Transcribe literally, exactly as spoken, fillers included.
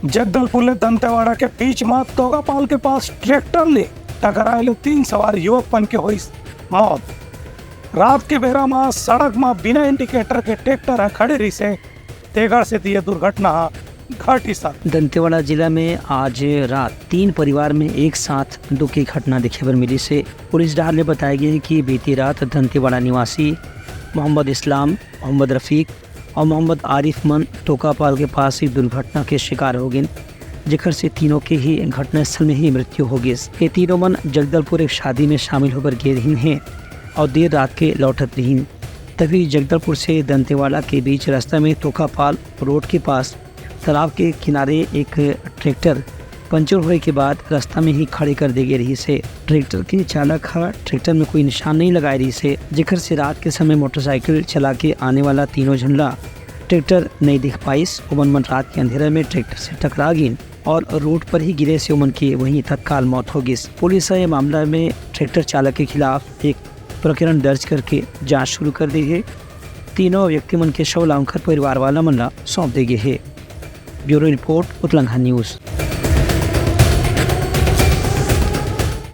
जगदलपुर ले दंतेवाड़ा के बीच म तोकापाल के पास ट्रैक्टर ले टकराए ले तीन सवार युवक मन के होइस मौत। रात के बेरा म सड़क म बिना इंडिकेटर के ट्रैक्टर ह खड़े रहिसे, तेकर सेती ये दुर्घटना ह घटिस। दंतेवाड़ा जिला में आज रात तीन परिवार में एक साथ दुख की घटना देखे बर मिलिसे। पुलिस डहार ले बताए गे हे कि बीती रात दंतेवाड़ा निवासी मोहम्मद इस्लाम, मोहम्मद रफीक और मोहम्मद आरिफ मन तोकापाल के पास एक दुर्घटना के शिकार हो गिन, जेकर से तीनों के ही घटनास्थल में ही मृत्यु हो गिस। ये तीनों मन जगदलपुर एक शादी में शामिल होकर गे रहिन हे और देर रात के लौटत रहिन। तभी जगदलपुर से दंतेवाड़ा के बीच रास्ता में तोकापाल रोड के पास तालाब के किनारे एक ट्रैक्टर पंचर होए के बाद रास्ता में ही खड़े कर दे गे रहिसे। ट्रैक्टर के चालक ह ट्रैक्टर में कोई निशान नहीं लगाए रहिसे, जेकर से रात के समय मोटरसाइकिल चला के आने वाला तीनों झन ला ट्रैक्टर नहीं दिख पाइस। ओमन मन रात के अंधेरा में ट्रैक्टर से टकरा गिन और रोड पर ही गिरे से ओमन के वहीं तत्काल मौत हो गिस। पुलिस ह ये मामला में ट्रैक्टर चालक के खिलाफ एक प्रकरण दर्ज करके जांच शुरू कर दे हे। तीनों व्यक्ति मन के शव ला उनकर परिवार वाला मन ला सौंप दे गे हे। ब्यूरो रिपोर्ट, उतलंघा न्यूज।